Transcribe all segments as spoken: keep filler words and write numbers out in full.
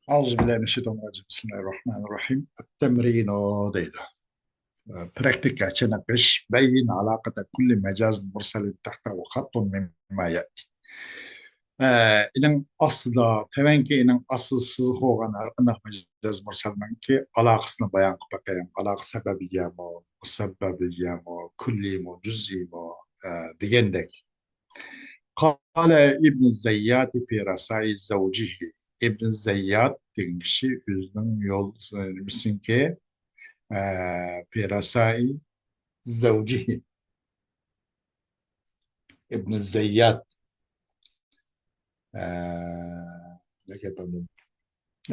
أعوذ بالله من الشيطان الرجيم. بسم الله الرحمن الرحيم. التمرين دەيدۇ. پراكتىكا چېنىقىش. بين علاقة كل مجاز مرسل تحت وخط مما يأتي. ئە، ئېنىڭ ئاستىدا، تۆۋەنكى ئېنىڭ ئاستىدا سىزىق بولغان ھەر قانداق مەجاز مۇرسەلنىڭكى ئالاقىسىنى بايان قىلىپ بېقىڭ. ئالاقە سەبەبىيەمۇ، مۇسەببەبىيەمۇ، كۈللىيمۇ، جۈزئىيمۇ، ئە، دېگەندەك. قال ابن الزيات في رسائل زوجه. ئىبن زەييات دېگەن كىشى ئۆزىنىڭ يول، نېمىسىنىڭكى، ئە، في رسائل زوجه. ئىبن زەييات. ئە، نېمە گەپ بۇ؟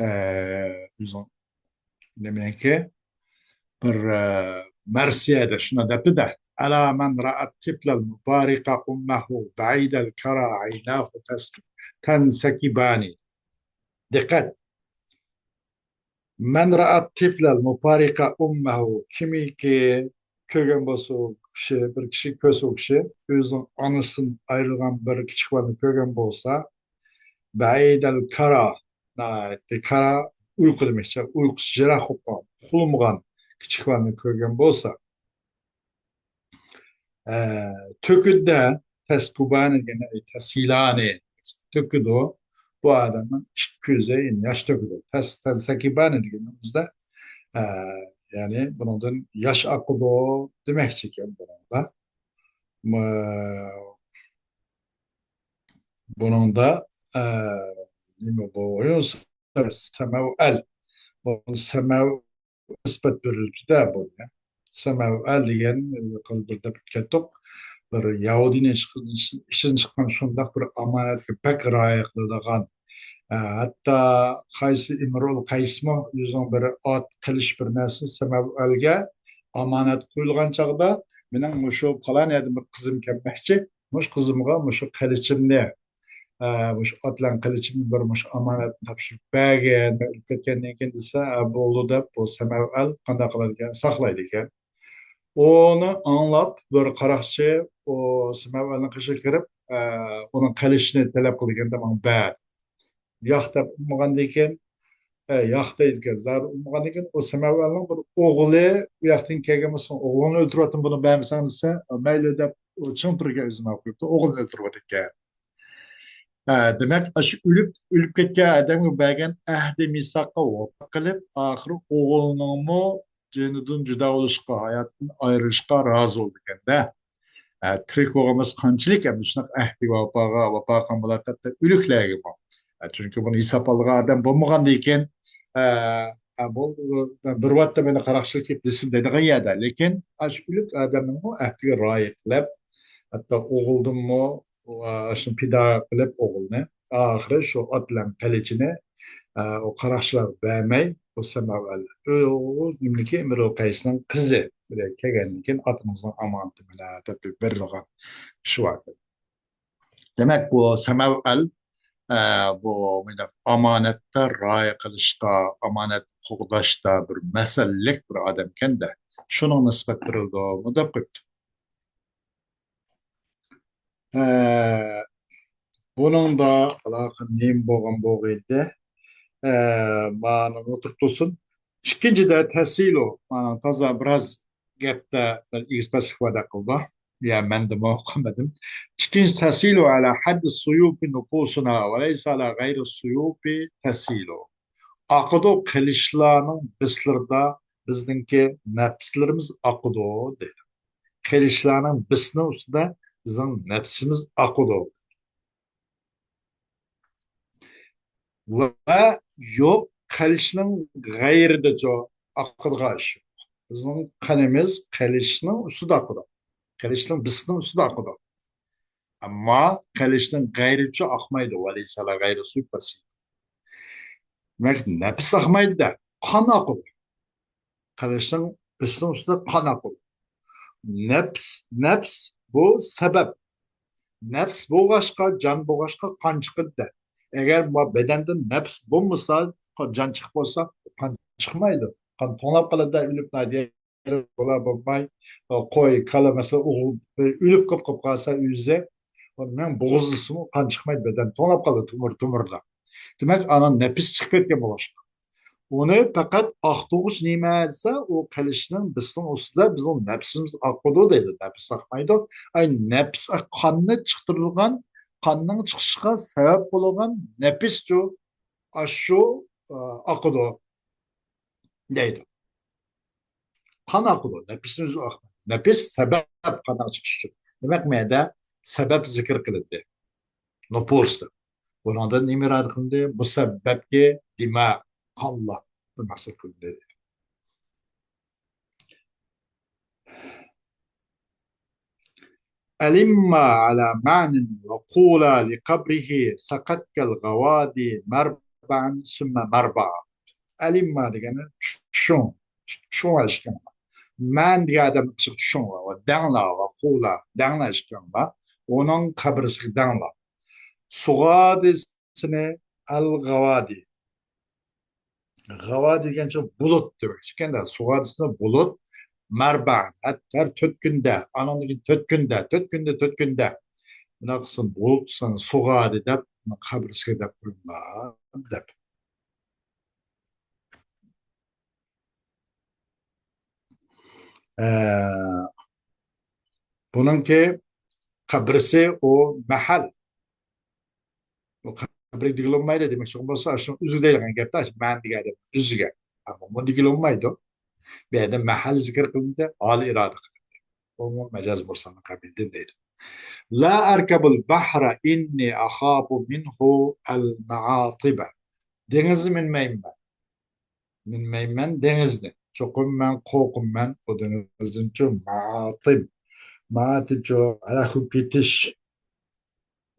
ئە، ئۆزىنىڭ نېمىنىڭكى؟ بىر، ئە، مەرسىيەدە شۇنداق دەپتۇ-دە. ألا من رأى الطفل المفارق أمه بعيد الكرى عيناه تس-، تنسكبان. دىققەت! من رأى الطفل المفارق أمه، كىمكى كۆرگەن بولسا ئۇ كىشى، بىر كىشى كۆرسە ئۇ كىشى ئۆزىنىڭ ئانىسىدىن ئايرىلغان بىر كىچىك بالىنى كۆرگەن بولسا، بعيد الكرى، ناھايىتى كرى ئۇيقۇ دېمەكچى، ئۇيقۇسى يىراق بولۇپ قالغان، ئۇخلىمىغان كىچىك بالىنى كۆرگەن بولسا، ئە، تۆكىدۇ-دە، تەسكۇبانى دېگەن، ئەي، تەسىلانى تۆكىدۇ. بۇ ئادەمنىڭ ئىككى كۆزى ياش تۆكىدۇ. تەس-، تەسكىبانى دېگەننىڭ ئۆزىدە، ئە، يەنى بۇنىڭدىن ياش ئاقىدۇ دېمەكچى ئىكەن بۇنىڭدا. مە-، بۇنىڭدا، ئە، نېمە بۇ؟ سەمەۋئەل. بۇ سەمەۋ نىسبەت بېرىلىپتۇ-دە بۇنى. سەمەۋئەل دېگەن، يۇقىرىدا بىر دەپ ئۆتۈپ كەتتۇق. بىر يەھۇدىينىڭ ئىچىدىن چىققان شۇنداق بىر ئامانەتكە بەك رىئايە قىلىدىغان. ھە، ھەتتا قايسى ئىمرۇئۇل قەيسمۇ ئۆزىنىڭ بىر ئات، قىلىچ بىر نەرسە سەمەۋئەلگە ئامانەت قويۇلغان چاغدا، مېنىڭ مۇشۇ پالان يەردىن بىر قىزىم كەلمەكچى، مۇشۇ قىزىمغا مۇشۇ قىلىچىمنى، ئە، مۇشۇ ئات بىلەن قىلىچىمنى بىر مۇشۇ ئامانەتنى تاپشۇرۇپ بەرگىن، ئۆلۈپ كەتكەندىن كېيىن دېسە، ئە، بولدى دەپ، بۇ سەمەۋئەل قانداق قىلىدىكەن؟ ساقلايدىكەن. ئۇنى ئاڭلاپ، بىر قاراقچى ئۇ سەمەۋئەلنىڭ قېشىغا كىرىپ، ئە، ئۇنىڭ قىلىچىنى تەلەپ قىلىدىكەن، دەپ ماڭا بەر. ياق دەپ ئۇنىمىغاندىن كېيىن، ئە، ياق دەيدىكەن، زادى ئۇنىمىغاندىن كېيىن، ئۇ سەمەۋئەلنىڭ بىر ئوغلى ئۇ ياقتىن كەلگەن بولسا، ئوغلۇڭنى ئۆلتۈرۈۋەتتىم، بۇنى بەرمىسەڭ دېسە، مەيلى دەپ، ئۇ چىڭ تۇرۇپ ئۆزىنى ئېلىپ قويۇپتۇ، ئوغلىنى ئۆلتۈرۈۋەتكەن. ھە، دېمەك، ئاشۇ ئۆلۈپ، ئۆلۈپ كەتكەن ئادەمگە بەرگەن ئەھدى مىساققا ۋاپا قىلىپ، ئاخىرى ئوغلىنىڭمۇ جېنىدىن جۇدا بولۇشقا، ھاياتتىن ئايرىلىشقا رازى بولىدىكەن-دە. ھە، تىرىك بولغان بولسا قانچىلىك ئەمدى شۇنداق ئەھدى ۋاپاغا، ۋاپا قىلغان بولاتتى ئۆلۈكلەرگىمۇ. ھە، چۈنكى بۇنى ھېساب ئالىدىغان ئادەم بولمىغاندىكىن، ھە، ھە، بۇ، بۇ، بىر ۋاقىتتا مېنى قاراقچىلىق كېلىپ دېسىم دەيدىغان يەردە. لېكىن ئاشۇ ئۆلۈك ئادەمنىڭمۇ ئەھدىگە رىئايە قىلىپ، ھەتتا ئوغلىدىنمۇ ئاشۇنى پىدا قىلىپ ئوغلىنى، ئاخىرى شۇ ئات بىلەن قىلىچىنى، ئە، ئۇ قاراقچىلارغا بەرمەي، ئۇ سەمەۋئەل، ئۇ نېمىنىڭكى، ئىمرۇل قەيسنىڭ قىزى بىلەن كەلگەندىن كېيىن، ئاتىڭىزنىڭ ئامانىتى مانا دەپ بېرىلغان ئىش بار. دېمەك، بۇ سەمەۋئەل، ئە، بۇ مۇنداق ئامانەتتە رىئايە قىلىشتا، ئامانەت قوغداشتا بىر مەسەللىك بىر ئادەمكەن-دە، شۇنىڭ نىسبەت بېرىلىدۇ دەپ قويۇپتۇ. ئە، بۇنىڭدا ئالاقە نېمە بولغان بولغىيدى؟ ئە، مانا ئولتۇرۇپ تۇرسۇن. ئىككىنچىدە، تەسىلۇ. مانا تازا بىراز گەپتە بىر ئېگىز-پەسلىك بار دەپ قىلىدۇ. يا مەندىمۇ قىلمىدىم. ئىككىنچى، تەسىلۇ ئەلا ھەددى سۇيۇپى نۇپۇسۇنا ۋە لەيسە ئەلا غەيرى سۇيۇپى تەسىلۇ. ئاقىدۇ قىلىچلارنىڭ بىسلىرىدا بىزنىڭكى نەپسلىرىمىز ئاقىدۇ، دېدى. قىلىچلارنىڭ بىسنىڭ ئۈستىدە بىزنىڭ نەپسىمىز ئاقىدۇ. ۋە يوق، قىلىچنىڭ غەيرىدىچۇ ئاقىدىغان ئىش يوق. بىزنىڭ قېنىمىز قىلىچنىڭ ئۈستىدە ئاقىدۇ. قىلىچنىڭ بىسنىڭ ئۈستىدە ئاقىدۇ. ئەمما قىلىچنىڭ غەيرىچۇ ئاقمايدۇ. ۋە لەيسە ئەلا غەيرى سۇيۇپى تەسىلۇ. دېمەك، نەپس ئاقمايدۇ-دە، قان ئاقىدۇ. قىلىچنىڭ بىسنىڭ ئۈستىدە قان ئاقىدۇ. نەپس، نەپس بۇ سەۋەب. نەپس بولغاچقا، جان بولغاچقا قان چىقىدۇ-دە. ئەگەر بۇ بەدەندىن نەپس بولمىسا، جان چىقىپ قالسا، قان چىقمايدۇ. قان توڭلاپ قالىدۇ-دە، ئۆلۈپ نادىيە بولا بولماي، قوي، كالا، مەسىلەن، ئوغۇل ئۆلۈپ قېلىپ قالسا ئۆزى، مەن بوغۇزلىسىمۇ قان چىقمايدۇ، بەدەن توڭلاپ قالىدۇ، تومۇر، تومۇردا. دېمەك، ئانا نەپىس چىقىپ كەتكەن بولۇشقا. ئۇنى پەقەت ئاقتۇرغۇچ نېمە دېسە، ئۇ قىلىچنىڭ بىسىنىڭ ئۈستىدە بىزنىڭ نەپسىمىز ئاقىدۇ دەيدۇ. نەپىس ئاقمايدۇ. ئاي، نەپىس، قاننى چىقتۇرىدىغان، قاننىڭ چىقىشىغا سەۋەب بولغان نەپىسچۇ، ئاشۇ، ئاقىدۇ دەيدۇ. قان ئاقىدۇ، نەپىسنى ئۆزى ئاقمايدۇ. نەپىس سەۋەب قانداق چىقىش ئۈچۈن. دېمەك، مەدە سەۋەب زىكىر قىلىندى. نوپۇس دەپ. بۇنىڭدىن نېمە ئىرادە قىلىندى؟ مۇسەببەبكى دىما، قانلار بىر مەقسەت قىلىندى. ئەلىمما ئەلا مەنىن ۋە قۇلا لىقەبرىھى سەقەتكەل غەۋادى مەربەن سۈممە مەربا. ئەلىمما دېگەننى چۈشۈڭ، چۈشۈڭ ئىشكەڭلار. مەن دېگەن ئادەمنى چۈشۈڭلار ۋە دەڭلار ۋە قۇلا، دەڭلار ئىشكەڭلار. ئۇنىڭ قەبرىسىگە دەڭلار. سۇغادىسىنى ئەل غەۋادى. غەۋا دېگەنچە بۇلۇت دېمەكچىكەن-دە. سۇغادىسىنى بۇلۇت، مەربەن، ھەر، ھەر تۆت كۈندە، ئانىڭدىن كېيىن تۆت كۈندە، تۆت كۈندە، تۆت كۈندە. بۇنداق قىلسا بۇلۇت، سۇغادى دەپ، قەبرىسىگە دەپ قويۇڭلار، دەپ. ئە، بۇنىڭكى قەبرىسى ئۇ مەھەل. بۇ قەبرىگە دېگىلى بولمايدۇ دېمەكچى بولسا، شۇ ئۆزىگە دەيدىغان گەپتە، مەن دېگەن ئادەم ئۆزىگە. ئەمما بۇ دېگىلى بولمايدۇ. بۇ يەردە مەھەل زىكىر قىلىندى، ھال ئىرادە قىلىندى. بۇمۇ مەجاز مۇرسالنىڭ قەبىلىدىن دەيدۇ. لا ئەركەبۇل بەھرە ئىننى ئەخافۇ مىنھۇ ئەل مەئاتىبە. دېڭىزغا مىنمەيمەن. مىنمەيمەن دېڭىزنى. چوقۇم مەن قورقىمەن ئۇ دېڭىزدىنچۇ. مائاتىب. مائاتىبچۇ ھالاك بولۇپ كېتىش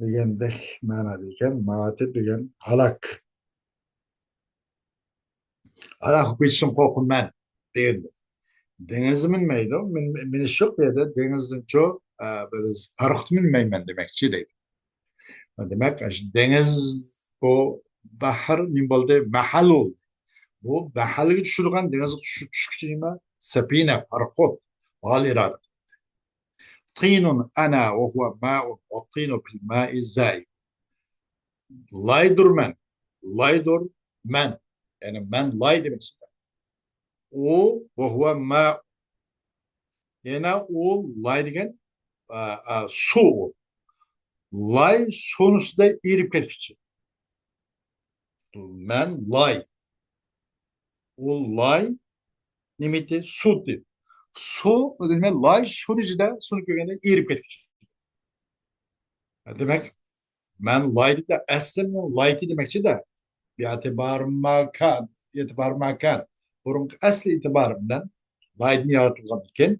دېگەندەك مەنادا ئىكەن. مائاتىب دېگەن ھالاك. ھالاك بولۇپ كېتىشتىن قورقىمەن دېگەندەك. دېڭىزغا مىنمەيدۇ. مىن-، مىنىش يوق بۇ يەردە. دېڭىزدىنچۇ، ئە، بىر پاراخوتقا مىنمەيمەن دېمەكچى دەيدۇ. دېمەك، ئاشۇ دېڭىز، بۇ بەھر نېمە بولدى؟ مەھەل بولدى. بۇ مەھەلگە چۈشىدىغان، دېڭىزغا چۈش-، چۈشكۈچى نېمە؟ سەپىنە، پاراخوت، ھال ئىرادە. طين أنا وهو ماء والطين في الماء زائد. لايدۇر مەن، لايدۇر مەن. يەنى مەن لاي دېمەكچى. ئۇ، وهو ماء. يەنە ئۇ لاي دېگەن، ئا، ئا، سۇ ئۇ. لاي سۇنىڭ ئۈستىدە ئېرىپ كەتكۈچى. مەن لاي. ئۇ لاي نېمىتى؟ سۇتى. سۇ، دېمەك، لاي سۇنىڭ ئىچىدە، سۇنى كۆرگەندە ئېرىپ كەتكۈچى. دېمەك، مەن لاي دېدى، ئەسلى مەن لايتى دېمەكچىدە. بىئەتىبارىماكان، ئېتىبارىماكان. بۇرۇنقى ئەسلى ئېتىبارىم بىلەن لايدىن يارىتىلغان ئىكەن.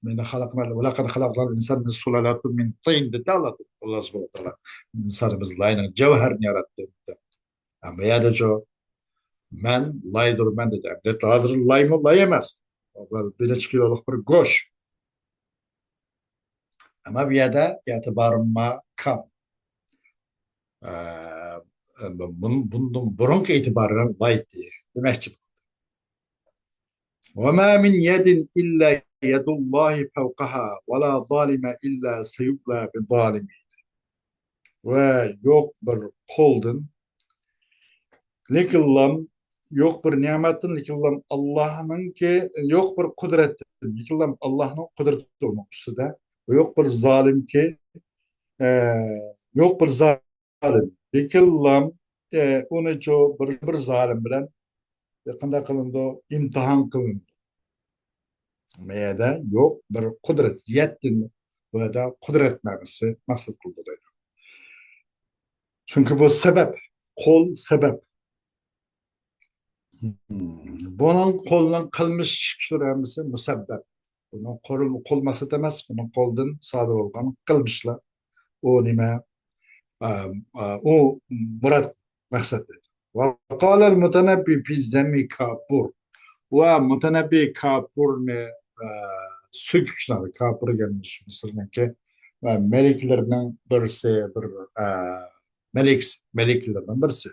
مەن خەلقنا، ۋەلەقەد خەلەقنەل ئىنسانە مىن سۇلالاتىن مىن تىن دېدى ئاللا، ئاللا سۇبھانەھۇ ۋە تائالا. ئىنسانىمىز لاينىڭ جەۋھىرىنى ياراتتى دەپ. ئەمما بۇ يەردىچۇ، مەن لايدۇرمەن دېدى. ئەمدى ھازىر لايمۇ لاي ئەمەس. بىر، بىر نەچچە كىلولۇق بىر گۆش. ئەمما بۇ يەردە ئېتىبارىماكان. ئە، بۇن-، بۇندىن بۇرۇنقى ئېتىبارى بىلەن لايتى دېمەكچى بولدى. وما من يد إلا يد الله فوقها ولا ظالم إلا سيبلى بظالم. ۋە يوق بىر قولدىن، لېكىنلا يوق بىر نېمەتتىن، لېكىنلا ئاللاھنىڭكى، يوق بىر قۇدرەتتىن، لېكىنلا ئاللاھنىڭ قۇدرىتى ئۇنىڭ ئۈستىدە. ۋە يوق بىر زالىمكى، ئە، يوق بىر زالىم، لېكىنلا، ئە، ئۇنىچۇ بىر، بىر زالىم بىلەن قانداق قىلىنىدۇ؟ ئىمتىھان قىلىنىدۇ. بۇ يەردە يوق بىر قۇدرەت، يەتتىن بۇ يەردە قۇدرەت مەنىسى مەقسەت قىلىدۇ دەيدۇ. چۈنكى بۇ سەۋەب، قول سەۋەب. بۇنىڭ قولنىڭ قىلمىش كۈچلىرى ھەممىسى مۇسەببەب. بۇنىڭ قول، قول مەقسەت ئەمەس، بۇنىڭ قولدىن سادىر بولغان قىلمىشلار. ئۇ نېمە؟ ئا، ئا، ئۇ مۇراد مەقسەت. وقال المتنبي في ذم كافور. ۋە مۇتەنەببى كاپۇرنى، ئە، سۆكۈپ شۇنداق، كاپۇر دېگەن شۇ مىسىرنىڭكى، ئە، مەلىكلىرىنىڭ بىرسى، بىر، ئە، مەلىك، مەلىكلىرىنىڭ بىرسى.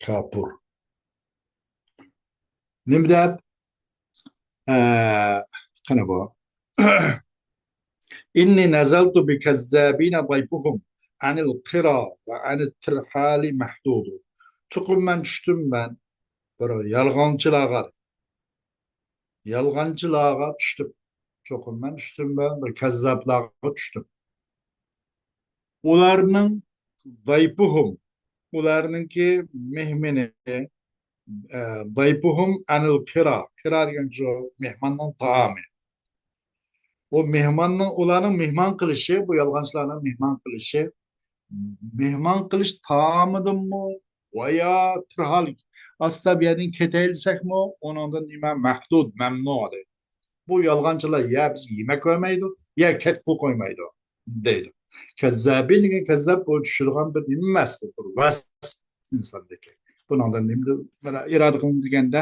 كاپۇر. نېمە دەپ؟ ئە، قېنى بۇ؟ إني نزلت بكذابين ضيفهم عن القرى وعن الترحال محدود. چوقۇم مەن چۈشتۈم مەن بىر يالغانچىلارغا، يالغانچىلارغا چۈشتۈم. چوقۇم مەن چۈشتۈم مەن بىر كەززاپلارغا چۈشتۈم. ئۇلارنىڭ ضيفهم، ئۇلارنىڭكى مېھمىنى، ئە، ضيفهم عن القرى. قىرا دېگەن شۇ مېھماننىڭ تائامى. ئۇ مېھماننىڭ، ئۇلارنىڭ مېھمان قىلىشى، بۇ يالغانچىلارنىڭ مېھمان قىلىشى، مېھمان قىلىش تائامىدىنمۇ ۋايا تىرھال، ئاستا بۇ يەردىن كېتەيلىسەكمۇ، ئۇنىڭدىن نېمە، مەھدۇد، مەمنۇ دەيدۇ. بۇ يالغانچىلار يا بىزگە يېمەك بەرمەيدۇ، يا كەتكىلى قويمايدۇ دەيدۇ. كەززابى دېگەن كەززاب بۇ چۈشۈرىدىغان بىر نېمە ئەمەس، بۇ بىر ۋەس ئىنساندىكى. بۇنىڭدىن نېمە، مانا ئىرادە قىلىندى دېگەندە،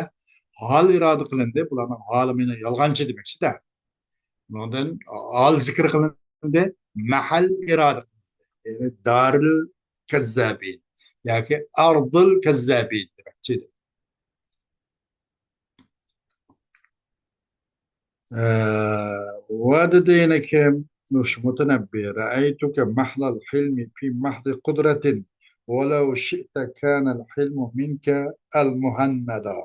ھال ئىرادە قىلىندى، بۇلارنىڭ ھالى مېنى يالغانچى دېمەكچىدە. بۇنىڭدىن ھال زىكىر قىلىندى، مەھەل ئىرادە قىلىندى. يەنى دارىل كەززابىن ياكى ئەردىل كەززابىن دېمەكچى ئىدى. ئە، ۋە دېدى يەنە كىم؟ مۇشۇ مۇتەنەببى، رەئەيتۇكە مەھلەل ھىلمى فى مەھدى قۇدرەتىن ۋەلەۋ شىئتە كانەل ھىلمۇ مىنكە ئەل مۇھەننەدا.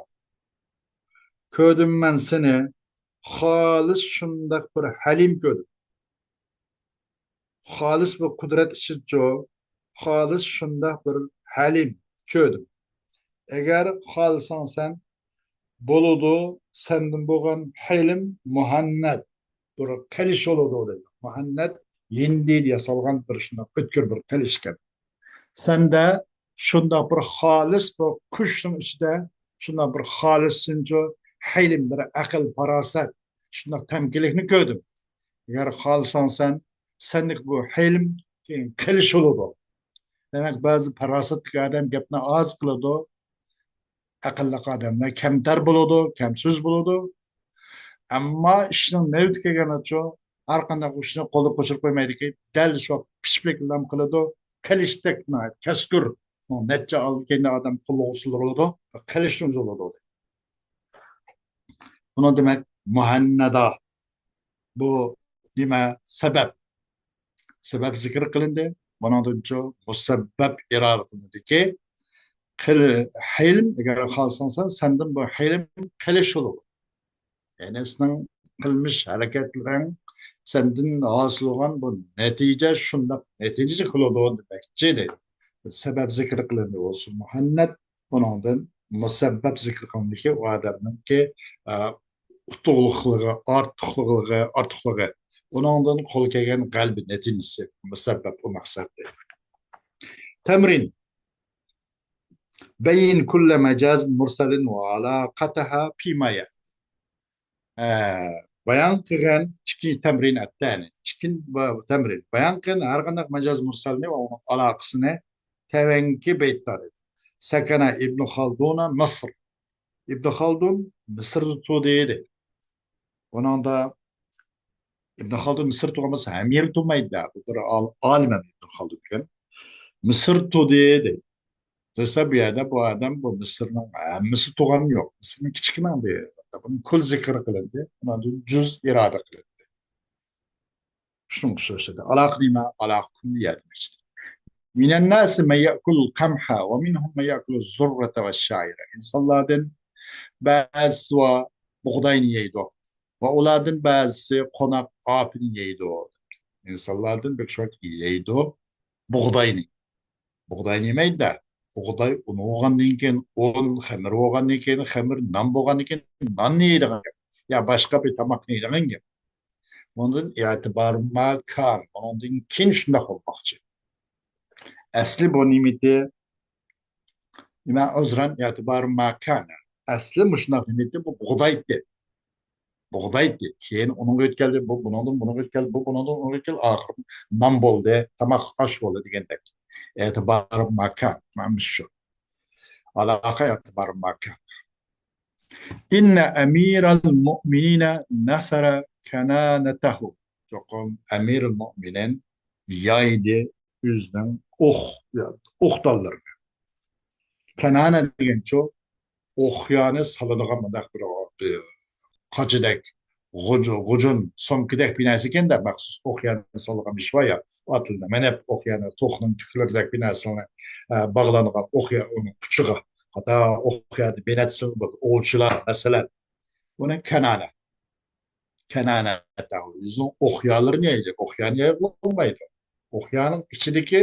كۆردۈم مەن سېنى، خالىس شۇنداق بىر ھەلىم كۆردۈم. خالىس بىر قۇدرەت ئىچىدىچۇ، خالىس شۇنداق بىر ھەلىم كۆردۈم. ئەگەر خالىساڭ سەن، بولىدۇ، سەندىن بولغان ھېلىم مۇھەننەت، بىر قىلىچ بولىدۇ دەيدۇ. مۇھەننەت ھىندىدىن ياسالغان بىر شۇنداق ئۆتكۈر بىر قىلىچ ئىكەن. سەندە شۇنداق بىر خالىس بىر كۈچنىڭ ئىچىدە شۇنداق بىر خالىس سىنچۇ، ھېلىم بىر ئەقىل، پاراسەت، شۇنداق تەمكىنلىكنى كۆردۈم. ئەگەر خالىساڭ سەن، سەندىكى بۇ ھېلىم كېيىن قىلىچ بولىدۇ. دېمەك، بەزى پاراسەتلىك ئادەم گەپنى ئاز قىلىدۇ، ئەقىللىق ئادەملەر كەمتەر بولىدۇ، كەمسۆز بولىدۇ. ئەمما ئىشنىڭ نۆۋىتى كەلگەندىچۇ، ھەر قانداق ئىشنى قولدىن قوچۇرۇپ قويمايدىكەن، دەل شۇ پىشپىلىك ئېلان قىلىدۇ. قىلىچتەك ناھايىتى كەسكۈر. نەچچە ئالدى كەينىدە ئادەم قولىغا ئۇسسۇلدۇرۇلىدۇ، قىلىچنى ئۇزىلىدۇ. بۇنىڭ دېمەك، مۇھەننەدا. بۇ نېمە؟ سەبەب. سەبەب زىكىر قىلىندى. بۇنىڭدىنچۇ مۇسەببەپ ئىرادە قىلىندىكى، قىل-، ھېلىم، ئەگەر خالىساڭ سەن، سەندىن بۇ ھېلىم قىلىچ بولىدۇ. يەنى سېنىڭ قىلمىش ھەرىكەتلىرىڭ سەندىن ھاسىل بولغان بۇ نەتىجە شۇنداق نەتىجە قىلىدۇ دېمەكچى دەيدۇ. سەبەب زىكىر قىلىندى بولسا مۇھەننەت، بۇنىڭدىن مۇسەببەپ زىكىر قىلىندىكى ئۇ ئادەمنىڭكى، ئە، ئۇتۇقلۇقلۇقى، ئارتۇقلۇقى، ئارتۇقلۇقى. ئۇنىڭدىن قول كەلگەن غەلىبە نەتىجىسى، مۇسەببەپ ئۇ مەقسەتتە. تەمرىن. بين كل مجاز مرسل وعلاقتها فيما يأتي. ئە، بايان قىلغان ئىككى تەمرىن ئەتتەنى. ئىككى با-، تەمرىن. بايان قىلغان ھەر قانداق مەجاز مۇرسەلنى ۋە ئۇنىڭ ئالاقىسىنى تەۋەنكى بەيتلەر. سكن ابن خلدون مصر. ئىبن خالدۇن مىسىردا تۇدى دەيدۇ. بۇنىڭدا ئىبن خالدۇن مىسىردا تۇغان بولسا، ھەممە يەردە تۇغمايدۇ-دە. بۇ بىر ئال-، ئالىم ئىبن خالدۇن دېگەن. مىسىردا تۇدى دەيدۇ. دېسە، بۇ يەردە بۇ ئادەم، بۇ مىسىرنىڭ ھەممىسى تۇغان يوق. مىسىرنىڭ كىچىككىنە بىر يېرى. بۇنى كۈل زىكىر قىلىندى. بۇنىڭدىن جۈز ئىرادە قىلىندى. شۇنىڭغا ئوخشاش ئىدى. ئالاقە نېمە؟ ئالاقە كۈللىيە دېمەكچىدۇر. من الناس من يأكل القمح ومنهم من يأكل الذرة والشعير. ئىنسانلاردىن بەزىسى بۇغداينى يەيدۇ ۋە ئۇلاردىن بەزىسى قوناق ئاپىنى يەيدۇ. ئىنسانلاردىن بىر كىشى يەيدۇ بۇغداينى. بۇغداينى يېمەيدۇ-دە. بۇغداي ئۇن بولغاندىن كېيىن ئۇن، خېمىر بولغاندىن كېيىن خېمىر، نان بولغاندىن كېيىن ناننى يەيدىغان گەپ. يا باشقا بىر تاماقنى يەيدىغان گەپ. ئۇنىڭدىن ئېتىبار ماكان. ئۇنىڭدىن كېيىن شۇنداق بولماقچى. ئەسلى بۇ نېمىتى؟ نېمە، ئۆزرەن ئېتىبار ماكان. ئەسلى مۇشۇنداق نېمىتى؟ بۇ بۇغدايتى. بۇغدايتى. كېيىن ئۇنىڭغا ئۆتكەلدى، بۇ بۇنىڭدىن بۇنىڭغا ئۆتكەلدى، بۇ بۇنىڭدىن ئۇنىڭغا ئۆتكەلدى. ئاخىرى نان بولدى، تاماق ئاش بولدى دېگەندەك. ئېتىبار ماكان. مانا شۇ. ئالاقە ئېتىبار ماكان. إن أمير المؤمنين نصر كنانته. چوقۇم ئەمىرۇل مۆمىنىن يايدى ئۆزىنىڭ ئوق، ئوق دانلىرىنى. كەنانە دېگەنچۇ ئوق يانى سالىدىغان مۇنداق بىر، بىر قاچىدەك، غۇج-، غۇجۇن، سومكىدەك بىر نەرسە ئىكەن-دە، مەخسۇس ئوقيانى سالغان ئىش بار يا، ئاتلىنى مىنىپ، ئوقيانى توخۇنىڭ تۈكلىرىدەك بىر نەرسىنى، ئە، باغلانغان ئوقيا ئۇنىڭ ئۇچىغا. ھەتتا ئوقيانى بىنەتسىڭ بولىدۇ. ئوۋچىلار، مەسىلەن، بۇنى كەنانە. كەنانە ئۆزىنىڭ ئوقيالىرىنى يەيدۇ. ئوقيانى يەيدۇ بولمايدۇ. ئوقيانىڭ ئىچىدىكى،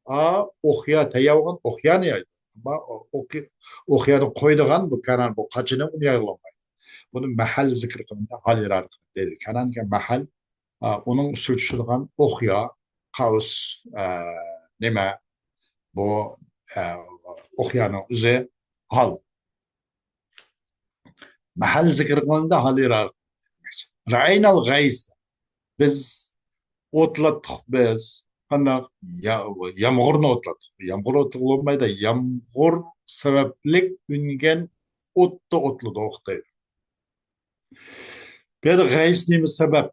ئا، ئوقيا تەييارلىغان ئوقيانى يەيدۇ. ئەمما ئوقي-، ئوقيانى قويىدىغان بۇ كەنان، بۇ قاچىنى ئۇنى يەيدۇ بولمايدۇ. بۇنى مەھەل زىكىر قىلىندا ھال ئىرادە قىلىندى دەيدۇ. كەنان دېگەن مەھەل، ئا، ئۇنىڭ ئۈستىگە چۈشىدىغان ئوقيا، قاۋس، ئە، نېمە، بۇ، ئە، ئوقيانىڭ ئۆزى ھال. مەھەل زىكىر قىلىندا ھال ئىرادە. رەئەينەل غەيس. بىز ئوتلاتتۇق بىز. قانداق؟ يا-، يامغۇرنى ئوتلاتتۇق. يامغۇر ئوتلىغىلى بولمايدۇ. يامغۇر سەۋەبلىك ئۈنگەن ئوتتا ئوتلىدۇق دەيدۇ. بۇ يەردە غەيس نېمە سەۋەب؟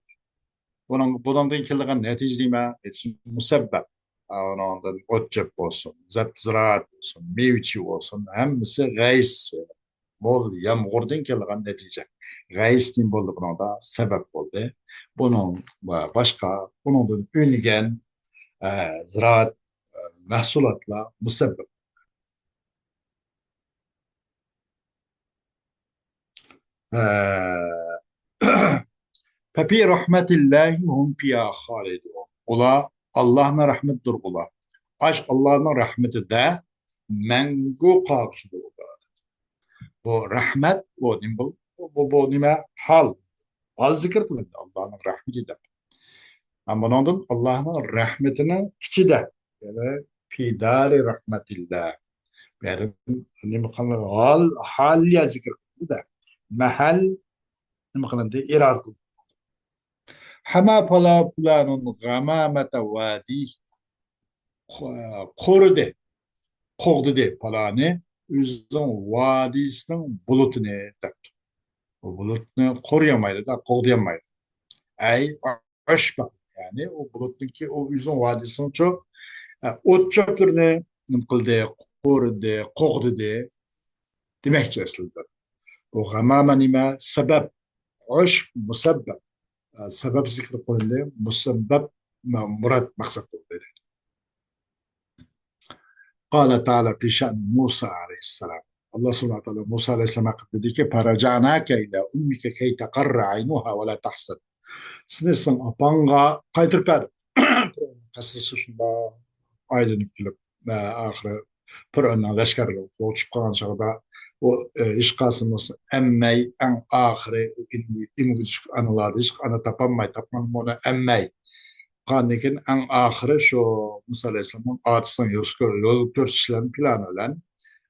بۇنىڭ، بۇنىڭدىن كېلىدىغان نەتىجە نېمە؟ نەتىجە مۇسەببەب. ئۇنىڭدىن ئوت چۆپ بولسۇن، زەبتىزىرائەت بولسۇن، مېۋە چىۋە بولسۇن، ھەممىسى غەيس، مول يامغۇردىن كېلىدىغان نەتىجە. غەيس نېمە بولدى بۇنىڭدا؟ سەۋەب بولدى. بۇنىڭ ۋە باشقا ئۇنىڭدىن ئۈنگەن، ئە، زىرائەت، ئە، مەھسۇلاتلار مۇسەببەپ. ئە، ففي رحمة الله هم فيها خالدون. ئۇلار ئاللاھنىڭ رەھمىتىدۇر ئۇلار. ئاش ئاللاھنىڭ رەھمىتىدە مەڭگۈ قالغۇچىدۇر ئۇلار. بۇ رەھمەت، بۇ نېمە بۇ؟ بۇ، بۇ نېمە؟ ھال. ھال زىكىر قىلىندى، ئاللاھنىڭ رەھمىتى دەپ. ھە، بۇنىڭدىن ئاللاھنىڭ رەھمىتىنىڭ ئىچىدە، يەنى في دار رحمة الله. بۇ يەردە نېمە قىلىندى؟ ھال، ھالىيە زىكىر قىلىندى-دە. مەھەل نېمە قىلىندى؟ ئىرادە قىلىندى. حمى فلان غمامة واديه. قو-، قورۇدى، قوغدىدى پالانى ئۆزىنىڭ ۋادىسىنىڭ بۇلۇتىنى دەپتۇ. ئۇ بۇلۇتنى قورۇيالمايدۇ-دا، قوغدىيالمايدۇ. ئەي، ئاشبا، يەنى ئۇ بۇلۇتنىڭكى، ئۇ ئۆزىنىڭ ۋادىسىنىڭچۇ، ئە، ئوت چۆپلىرىنى نېمە قىلدى؟ قورۇدى، قوغدىدى دېمەكچى ئەسلىدە. بۇ غەمامە نېمە؟ سەۋەب. ئاش مۇسەببەپ. ئە، سەۋەب زىكىر قىلىندى. مۇسەببەپ مە-، مۇراد، مەقسەت بولدى. قال تعالى في شأن موسى عليه السلام. ئاللا سۇبھانەھۇ ۋە تائالا مۇسا ئەلەيھىسسالامغا دېدىكى، فرجعناك إلى أمك كي تقر عينها ولا تحزن. سېنى سېنىڭ ئاپاڭغا قايتۇرۇپ بەردۇم. قەسرىسى شۇنداق ئايلىنىپ كېلىپ، ئە، ئاخىرى پىرئەۋننىڭ لەشكەرلىرى قوغۇپ چىقىپ قالغان چاغدا ئۇ، ئە، ھېچقايسىمۇ ئەممەي، ئەڭ ئاخىرى ئۇ ئىم-، ئىمگۈچۈك ئانىلاردا ھېچ ئانا تاپالماي، تاپقان ئۇنى ئەممەي. قاندىن كېيىن ئەڭ ئاخىرى شۇ مۇسا ئەلەيھىسسالامنىڭ ئاتىسىنىڭ يول كۆر-، يول كۆرسىتىش بىلەن، پىلانى بىلەن،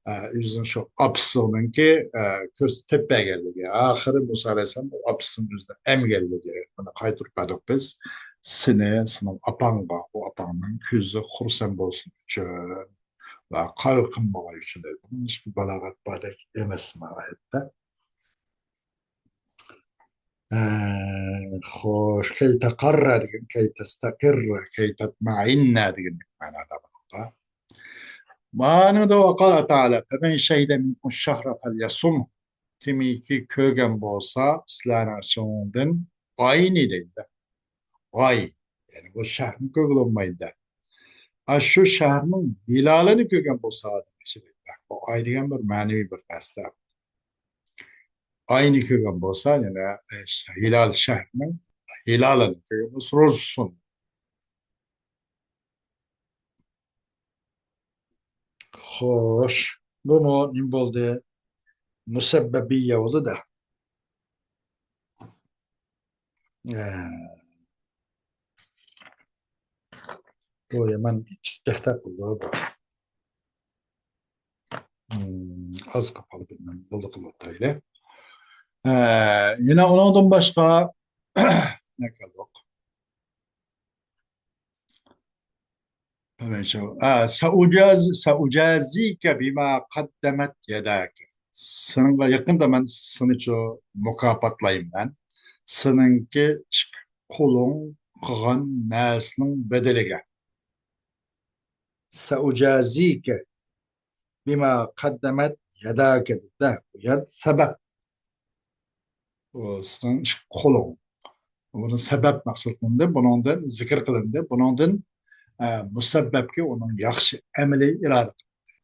ئە، ئۆزىنىڭ شۇ ئاپىسىنىڭكى، ئە، كۆرسىتىپ بەرگەنلىكى، ئاخىرى مۇسا ئەلەيھىسسالام ئۇ ئاپىسىنىڭ ئۆزىنى ئەمگەنلىكى، بۇنى قايتۇرۇپ بەردۇق بىز. سېنى سېنىڭ ئاپاڭغا، ئۇ ئاپاڭنىڭ كۆزى خۇرسەن بولسۇن ئۈچۈن ۋە قايغۇ قىلمىغان ئۈچۈن دەيدۇ. بۇنىڭ ئىچىدە بالاغەت باردەك ئەمەسمۇ ئايەتتە. ئە، خوش، كەي تەقەررە دېگەن، كەي تەستەقىررە، كەي تەتمەئىننە دېگەندەك مەنادا بۇنىڭدا. مانىدا ۋە قال تائالا، فەمەن شەھىدە مىنكۇمۇش شەھرە فەليەسۇمھۇ. كىمكى كۆرگەن بولسا سىلەرنىڭ ئىچىڭدىن ئاينى دەيدۇ. ئاي. يەنى بۇ شەھەرنى كۆرگىلى بولمايدۇ. ئاشۇ شەھەرنىڭ ھىلالىنى كۆرگەن بولسا ئادەم ئىچىدە. بۇ ئاي دېگەن بىر مەنىۋى بىر نەرسە. ئاينى كۆرگەن بولسا، يەنى، ئە، ھىلال شەھەرنىڭ ھىلالىنى كۆرگەن بولسا، روزىسىنى. خوش. بۇمۇ نېمە بولدى؟ مۇسەببەبىيە بولدى-دە. ئە، بۇ يامان چەكتە قىلدى بۇ. ئاز قاپال بىلمەن، بولدى قىلىۋاتايلى. ئە، يەنە ئۇنىڭدىن باشقا نەكەلدۇق. ئە، سەئۇجازىكە بىما قەددەمەت يەداكە. سېنىڭغا يېقىندا مەن سېنىچۇ مۇكاپاتلايمەن. سېنىڭكى ئىككى قولۇڭ قىلغان نەرسىنىڭ بەدىلىگە. سەئۇجازىكە بىما قەددەمەت يەداكە دېدى. بۇ يەر سەۋەب. ئۇ سىزنىڭ ئىككى قولۇڭ. بۇنى سەبەب مەقسەت قىلىندى، بۇنىڭدىن زىكىر قىلىندى، بۇنىڭدىن، ئە، مۇسەببەپكە ئۇنىڭ ياخشى ئەمەلىي ئىرادە قىلىندى.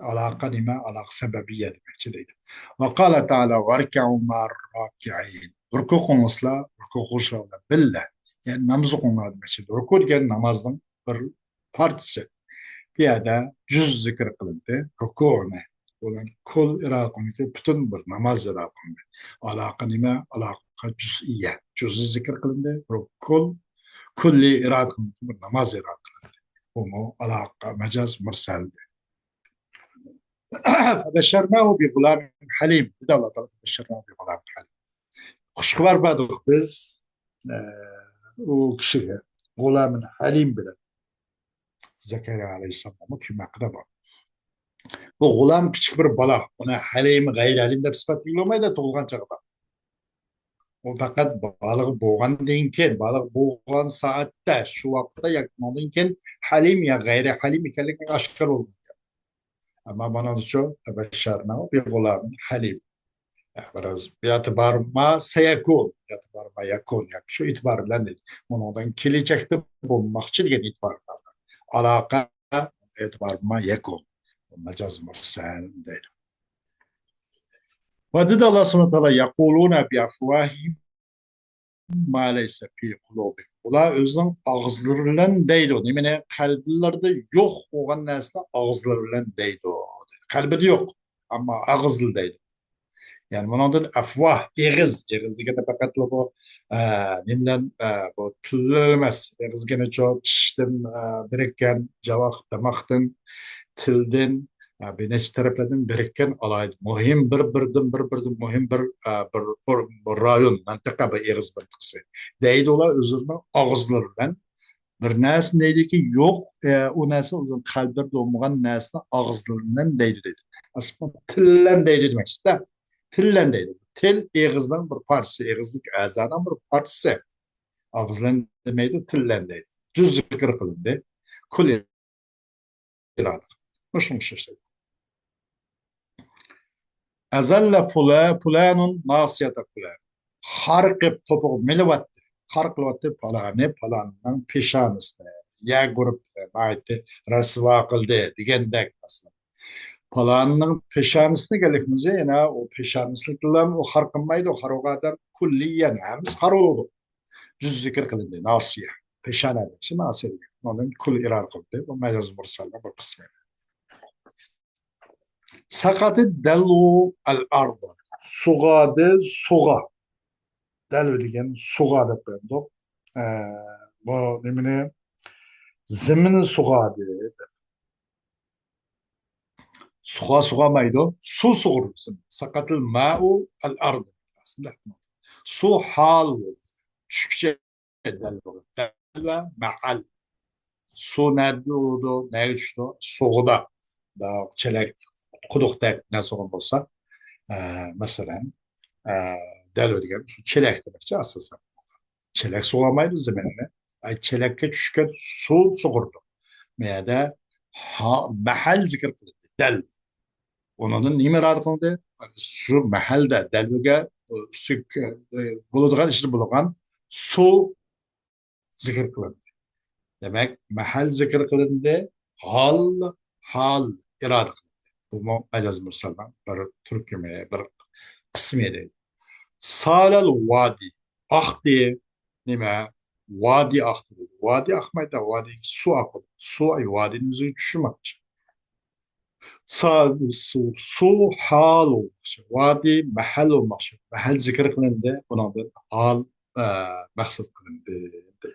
ئالاقە نېمە؟ ئالاقە سەۋەبىيە دېمەكچى دەيدۇ. ۋە قالە تەئالە ۋەركەئۇ مەئەر راكىئىن. رۇكۇ قىلىڭلار، رۇكۇ قىلغۇچىلار بىلەن بىللە. يەنى ناماز ئوقۇڭلار دېمەكچى. رۇكۇ دېگەن نامازنىڭ بىر پارچىسى. بۇ يەردە جۈز زىكىر قىلىندى، رۇكۇنى. بۇنىڭ كۇل ئىرادە قىلىندى، پۈتۈن بىر ناماز ئىرادە قىلىندى. ئالاقە نېمە؟ ئالاقە جۈزئىيە. جۈزئىي زىكىر قىلىندى، بۇ كۇل، كۇللى ئىرادە قىلىندى، بىر ناماز ئىرادە قىلىندى. بۇمۇ ئالاقە مەجاز مۇرسەلدى. فَبَشَّرْنَاهُ بِغُلَامٍ حَلِيمٍ. دېدى ئاللا تائالا، فَبَشَّرْنَاهُ بِغُلَامٍ حَلِيمٍ. خۇش خەۋەر بەردۇق بىز، ئە، ئۇ كىشىگە، غۇلامىن ھەلىم بىلەن. زەكەرىيا ئەلەيھىسسالامنىڭ كىم ھەققىدە بار. بۇ غۇلام كىچىك بىر بالا. ئۇنى ھەلىم، غەيرىي ھەلىم دەپ سۈپەتلىگىلى بولمايدۇ تۇغۇلغان چاغدا. ئۇ پەقەت بالىغ بولغاندىن كېيىن، بالىغ بولغان سائەتتە، شۇ ۋاقىتتا ياكى ئۇنىڭدىن كېيىن ھەلىم يا غەيرىي ھەلىم ئىكەنلىكى ئاشكارا بولىدۇ. ئەمما مانىچۇ، فَبَشَّرْنَاهُ بِغُلَامٍ حَلِيمٍ. يا، بىراز، بىئەتىبارىما سەيەكۇن، بىئەتىبارىما يەكۇن، ياكى شۇ ئېتىبار بىلەن دەيدۇ. بۇنىڭدىن كېلەچەكتە بولماقچى دېگەن ئېتىبار بىلەن. ئالاقە ئېتىبارىما يەكۇن. مەجاز مۇرسەل دەيدۇ. ۋە دېدى ئاللا سۇبھانەھۇ ۋە تائالا، يەقۇلۇنە بىئەفۋاھىھىم مَا لَيْسَ فِي قُلُوبِهِمْ. ئۇلار ئۆزىنىڭ ئاغزىلىرى بىلەن دەيدۇ. نېمىنى؟ قەلبلىرىدە يوق بولغان نەرسىنى ئاغزىلىرى بىلەن دەيدۇ. قەلبىدە يوق، ئەمما ئاغزىدا دەيدۇ. يەنى بۇنىڭدىن ئەفۋاھ، ئېغىز. ئېغىز دېگەندە پەقەتلا بۇ، ئە، نېمە بىلەن، ئە، بۇ تىل بىلەن ئەمەس. ئېغىز دېگىنىچۇ چىشتىن، ئە، بىرىككەن، جاۋاق، دىماقتىن، تىلدىن، ئە، بىر نەچچە تەرەپلەردىن بىرىككەن ئالاھىدە مۇھىم بىر، بىردىن، بىر، بىردىن مۇھىم بىر، ئە، بىر، بىر، بىر رايون، مەنتىقە، بىر ئېغىز مەنتىقىسى. دەيدۇ ئۇلار ئۆزلىرىنىڭ ئاغزىلىرى بىلەن. بىر نەرسىنى دەيدۇكى، يوق، ئە، ئۇ نەرسە ئۆزىنىڭ قەلبىدە بولمىغان نەرسىنى ئاغزىلىرى بىلەن دەيدۇ دەيدۇ. ئەسلى تىل بىلەن دەيدۇ دېمەكچىدە. تىل بىلەن دەيدۇ. تىل ئېغىزنىڭ بىر پارچىسى، ئېغىزدىكى ئەزانىڭ بىر پارچىسى. ئاغزى بىلەن دېمەيدۇ، تىل بىلەن دەيدۇ. جۈز زىكىر قىلىندى. كۇل ئىرادە قىلىندى. مۇشۇنى ئىشلەيدۇ. ئەزەللە فۇلە-، پۇلانۇن ناسىيەتە پۇلان. خار قىلىپ توپىغا مېلىۋەتتى. خار قىلىۋەتتى پالانى، پالاننىڭ پېشانىسىنى. يەگۈرۈپ، ناھايىتى رەسۋا قىلدى دېگەندەك مەسىلەن. پالاننىڭ پېشانىسىنى دېگەنلىكىمىز يەنە ئۇ پېشانىسىنى ئۇ خار قىلمايدۇ. خار بولغان ئادەم كۇللىيەن ھەممىسى خار بولىدۇ. جۈز زىكىر قىلىندى، ناسىيە. پېشانە دېگەن ناسىيە دېگەن. ئۇنىڭدىن كۇل ئىرادە قىلدى. بۇ مەجاز مۇرسەلنىڭ بىر قىسمى. سەقەتە دەلۋۇ ئەل ئەرد. سۇغادى، سۇغا. دەلۋ دېگەن سۇغا دەپ قويامدۇق. ئە، بۇ نېمىنى؟ زېمىن سۇغادى. سۇغا سۇغامايدۇ. سۇ سۇغۇرۇپ. سەقەتىل مەئۇ ئەل ئەرد. سۇ ھال بولدى. چۈشكىچە دەل بولدى. دەل ۋە مەئەل. سۇ نەدە بولىدۇ؟ نەگە چۈشىدۇ؟ سۇغىدا. چېلەك، قۇدۇقتەك نەرسە بولسا، ئە، مەسىلەن، ئە، دەل دېگەن شۇ چېلەك دېمەكچى ئاساسەن. چېلەك سۇغارمايدۇ زېمىننى. ئاي، چېلەككە چۈشكەن سۇ سۇغۇرىدۇ. بۇ يەردە ھا-، مەھەل زىكىر قىلىندى، دەل. ئۇنىڭدىن نېمە ئىرادە قىلىندى؟ شۇ مەھەلدە دەلۋىگە، ئۈستى، بولىدىغان ئىچىدە بولغان سۇ زىكىر قىلىندى. دېمەك، مەھەل زىكىر قىلىندى، ھال، ھال ئىرادە قىلىندى. بۇمۇ مەجاز مۇرسەلنىڭ بىر تۈركۈمى، بىر قىسمى دەيدۇ. سالەل ۋادى، ئاقتى. نېمە؟ ۋادى ئاقتى دېدى. ۋادى ئاقمايدۇ، ۋادى سۇ ئاقىدۇ. سۇ، ئاي، ۋادىنىڭ ئۆزىگە چۈشمەكچى. سا-، سۇ، سۇ ھال بولماقچى. ۋادى مەھەل بولماقچى. مەھەل زىكىر قىلىندى، بۇنىڭدىن ھال، ئە، مەقسەت قىلىندى دەيدۇ.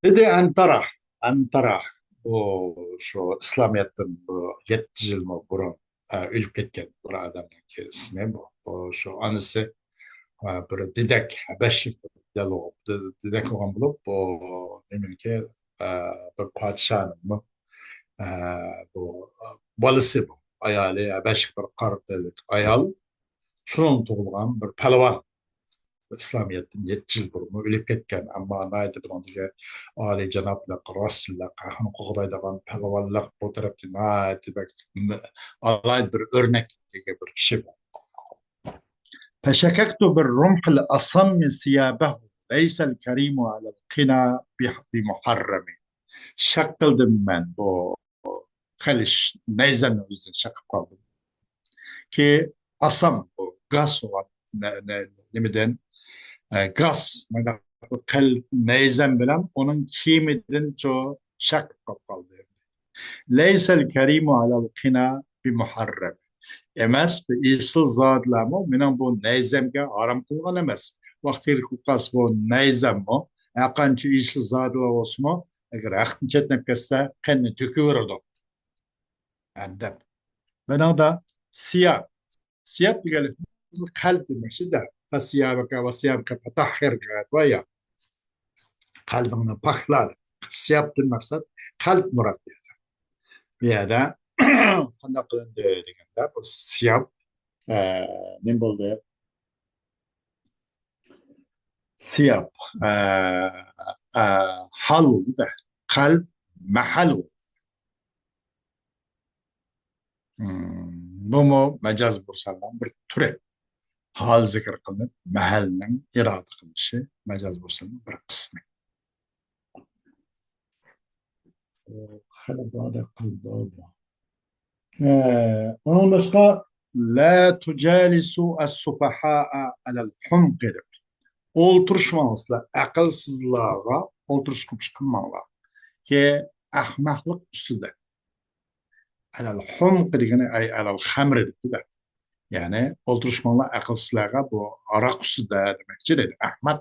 دېدى ئەنتەرە، ئەنتەرە، بۇ شۇ ئىسلامىيەتتىن بۇ يەتتە يىلمۇ بۇرۇن، ئە، ئۆلۈپ كەتكەن بىر ئادەمنىڭكى ئىسمى بۇ. بۇ شۇ ئانىسى، ئە، بىر دېدەك، ھەبەشلىك دېدەك بولغان بولۇپ، بۇ نېمىنىڭكى، ئە، بىر پادىشاھنىڭمۇ، ئە، بۇ بالىسى بۇ. ئايالى ھەبەشلىك بىر قارا تەنلىك ئايال. شۇنىڭ تۇغۇلغان بىر پەلۋان. ئىسلامىيەتتىن نەچچە يىل بۇرۇنمۇ ئۆلۈپ كەتكەن، ئەمما ناھايىتى بۇنىڭدىكى ئالىيجانابلىق، راستچىللىق، ھەقنى قوغدايدىغان پالۋانلىق بۇ تەرەپتە ناھايىتى بەك م-، ئالاھىدە بىر ئۆرنەككە ئىگە بىر كىشى بۇ. فشككت بالرمح الأصم ثيابه، ليس الكريم على القنا بح-، بمحرم. شەك قىلدىم مەن بۇ قىلىچ نەيزەمنى ئۆزىدىن شەك قىلىپ قالدىم. كى ئاسام بۇ گاس بولغان نە-، نە-، نېمىدىن، ئە، گاس، مانا بۇ قىل نەيزەم بىلەن ئۇنىڭ كىيىمىدىن شۇ شەك قىلىپ قالدى. ليس الكريم على القنا بمحرم. ئەمەس، بۇ ئېسىل زادىلارمۇ مېنىڭ بۇ نەيزەمگە ھارام قىلغان ئەمەس. ۋاقتى كېلىپ قالسا بۇ نەيزەممۇ، ھەرقانچە ئېسىل زادىلار بولسىمۇ، ئەگەر ھەقتىن چەتنەپ كەتسە، قېنىنى تۆكۈۋېرىدۇ. دەپ. بۇنىڭدا سىياب، سىياب دېگەن قەلب دېمەكچىدە. فسيابك وثيابك فطهر دەيدۇ يا. قەلبىڭنى پاكلا دەپ. سىيابتىن مەقسەت قەلب مۇراد بۇ يەردە. بۇ يەردە قانداق قىلىندى دېگەندە، بۇ سىياب، ئە، نېمە بولدى؟ سىياب، ئە، ئە، ھال بولدى-دە. قەلب مەھەل بولدى. مم، بۇمۇ مەجاز مۇرسەلنىڭ بىر تۈرى. ھال زىكىر قىلىنىپ، مەھەلنىڭ ئىرادە قىلىنىشى مەجاز مۇرسەلنىڭ بىر قىسمى. خېلى بار دەپ قىلدى. ئە، ئۇنىڭ باشقا، لا تجالسوا السفهاء على الحمق دەپ. ئولتۇرۇشماڭلار، سىلەر ئەقىلسىزلارغا ئولتۇرۇشقا قىلماڭلار. كى ئەخمەقلىق ئۈستىدە. ئەلەل خۇمق دېگىنى، ئەي ئەلەل خەمرى دېدى-دە. يەنى ئولتۇرۇشماڭلار ئەقىلسىزلارغا بۇ ھاراق ئۈستىدە دېمەكچى دەيدۇ. ئەخمەق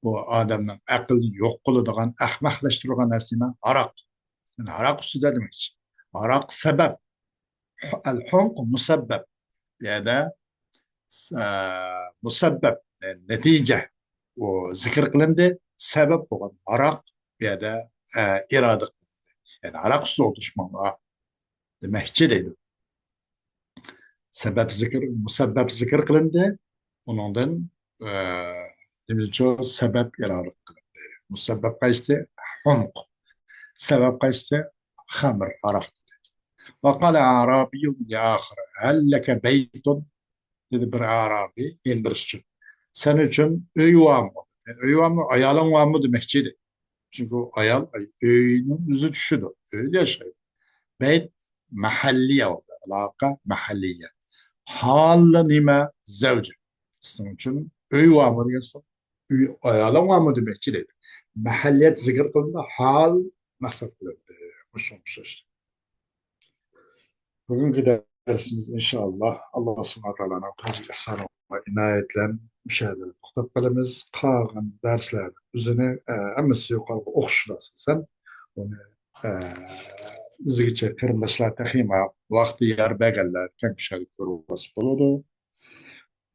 بۇ ئادەمنىڭ ئەقلىنى يوق قىلىدىغان، ئەخمەقلەشتۈرىدىغان نەرسىنى ھاراق. يەنى ھاراق ئۈستىدە دېمەكچى. ھاراق سەبەب. ئەل خۇمق مۇسەببەب. بۇ يەردە، ئە، مۇسەببەب، ئە، نەتىجە. ئۇ زىكىر قىلىندى. سەۋەب بولغان ھاراق بۇ يەردە، ئە، ئىرادە قىلىندى. يەنى ھاراق ئۈستىدە ئولتۇرۇشماڭلار دېمەكچى دەيدۇ. سەۋەب زىكىر، مۇسەببەب زىكىر قىلىندى. ئۇنىڭدىن، ئە، نېمىشۇ سەۋەب ئىرادە قىلىندى. مۇسەببەب قايسى؟ خۇمق. سەۋەب قايسى؟ خەمر، ھاراق. وقال أعرابي لآخر هل لك بيت؟ دېدى بىر ئەرابىي يەنە بىرسى ئۈچۈن. سەن ئۈچۈن ئۆي بارمۇ؟ يەنى ئۆي بارمۇ؟ ئايالىڭ بارمۇ دېمەكچى ئىدى. چۈنكى ئۇ ئايال، ئاي، ئۆينىڭ ئۆزى چۈشىدۇ. ئۆيدە ياشايدۇ. بەيت مەھەللىيە بولدى. ئالاقە مەھەللىيە. ھالى نېمە؟ زەۋجە. سىزنىڭ ئۈچۈن ئۆي بارمۇ دېگەن سوئال. ئۆي، ئايالىڭ بارمۇ دېمەكچى دەيدۇ. مەھەللىيەت زىكىر قىلىنىدۇ، ھال مەقسەت قىلىنىدۇ. مۇشۇنىڭغا ئوخشاش. بۈگۈنكى دەرسىمىز ئىنشائاللا ئاللا سۇبھانەھۇ ۋە تائالانىڭ پەزلى ئېھسانى ۋە ئىنايىتى بىلەن مۇشۇ يەردە توختاپ قالىمىز. قالغان دەرسلەرنىڭ ئۆزىنى، ئە، ھەممىسى يۇقىرىقى ئوخشىشىدۇ ئاساسەن. ئۇنى، ئە، ئۆزىگىچە قېرىنداشلار تېخىمۇ ۋاقتى يار بەرگەنلەر كەڭ كۆرۈۋالسا بولىدۇ.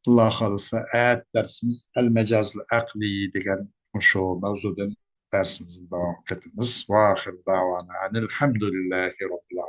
ئاللا خالىسا، ئەتە دەرسىمىز ئەل مەجازۇل ئەقلىي دېگەن مۇشۇ مەۋزۇدىن دەرسىمىزنى داۋام قىلىمىز. ۋاخىر داۋانا ئەنىل ھەمدۇلىللاھى رەببىل